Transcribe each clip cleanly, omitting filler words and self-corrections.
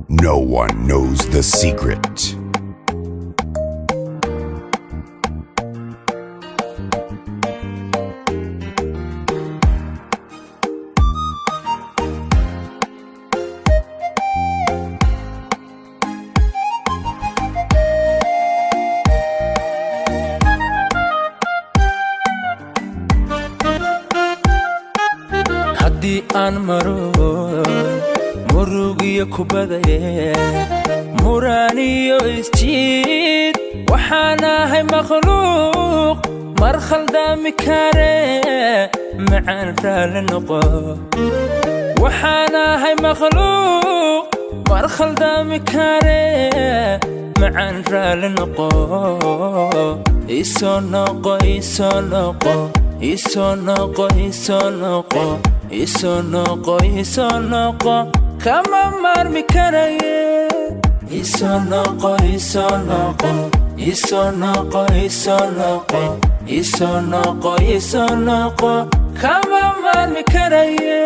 No one knows the secret. Haddii aan maro murugiyo kubadaye, muraaniyo isjiid, waxaan ahay makhluuq mar khaldaami kare, macaan raali noqo. Waxaan ahay makhluuq mar khaldaami kare, macaan raali noqo. Isoo noqo, isoo noqo, isoo noqo, isoo noqo, isoo noqo, isoo noqo, kama maarmi karaye. Isoo noqo, isoo noqo, isoo noqo, isoo noqo, isoo noqo, isoo noqo, kama maarmi karaye.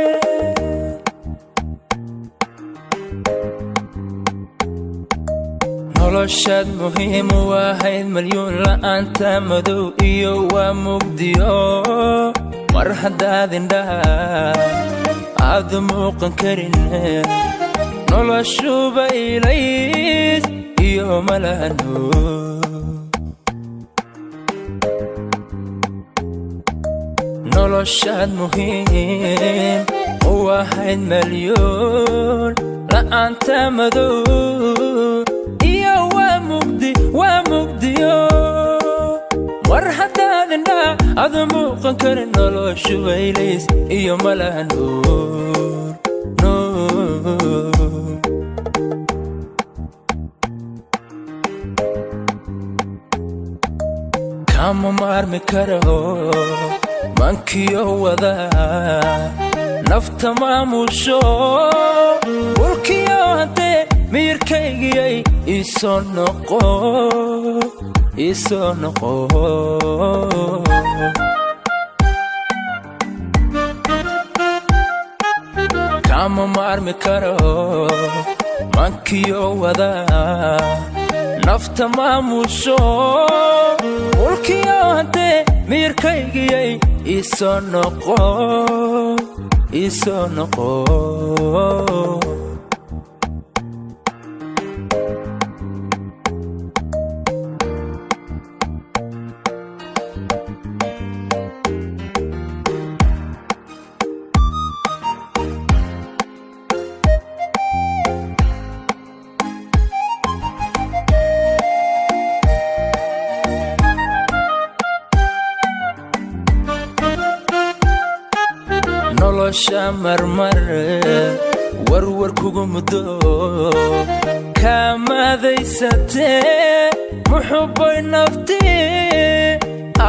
Noloshaad muhiim u ahayd malyuun, la'aanta madow iyo waa mugdiyo. Mar haddaad indhaha aadu muuqan karin, noloshuba ilays iyo malahano. Noloshaad muhiim u ahayd malyuun, la'aanta madow iyo waa mugdi, waa mugdiyo. Mar haddaad indhaha adu muuqan karin, noloshu waylays iyo malaha nuur, nuur. Kama maarmi karo mankiyo wada nafta maamusho, mulkiyo haddee miyirkaygiyay. Isoo noqo, isoo noqo. Kama maarmi karo mankiyo wada nafta maamusho, mulkiyo haddee miyirkaygiyay. Isoo noqo, isoo noqo. Nolosha marmar warwar kugu muddo kaamadaysatee, muxubbay naftii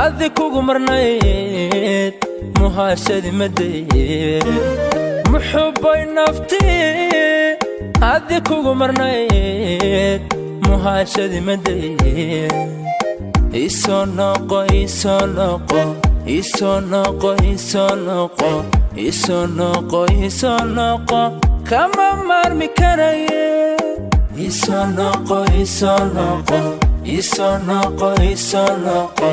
adi kugu marnayd, muhaashadi madaye. Muxubbay naftii adi kugu marnayd, muhaashadi madaye. Isoo noqo, isoo noqo, isoo noqo, isoo noqo, isoo noqo, isoo noqo, kama maarmi karaye. Isoo noqo, isoo noqo, isoo noqo, isoo noqo,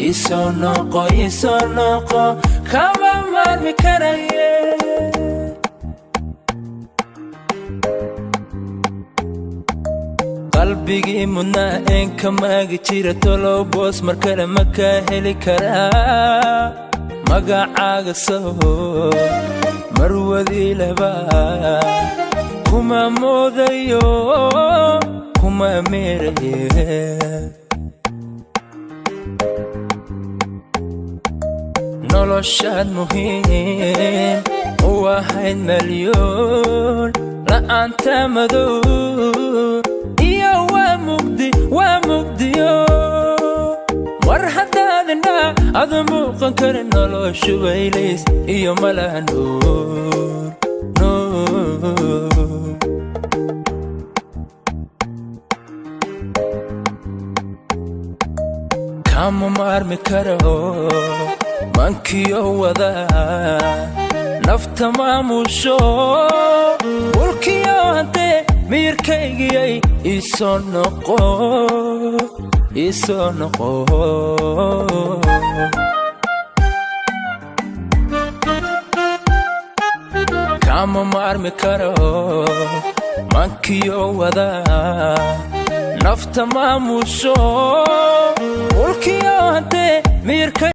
isoo noqo, isoo noqo, kama maarmi karaye. Qalbigii mudnaa een ka maagi jira, tolow boos mar kale ma kaa heli karaa? Magacaaga soho marwadii laba kuma moodayo, kuma meeraye. Noloshaad muhiim u ahayd malyuun, la'aanta madow iyo waa mugdi, waa mugdiyo. Mar haddaad indhaha adu muuqan karin, noloshu waylays iyo malaha nuur, nuur. Kama maarmi karo mankiyo wada nafta maamusho, mulkiyo hantee. Miyirkaygiyay, isoo noqo, isoo noqo. Kama maarmi karo mankiyo wada nafta maamusho mulkiyo hantee miyirka.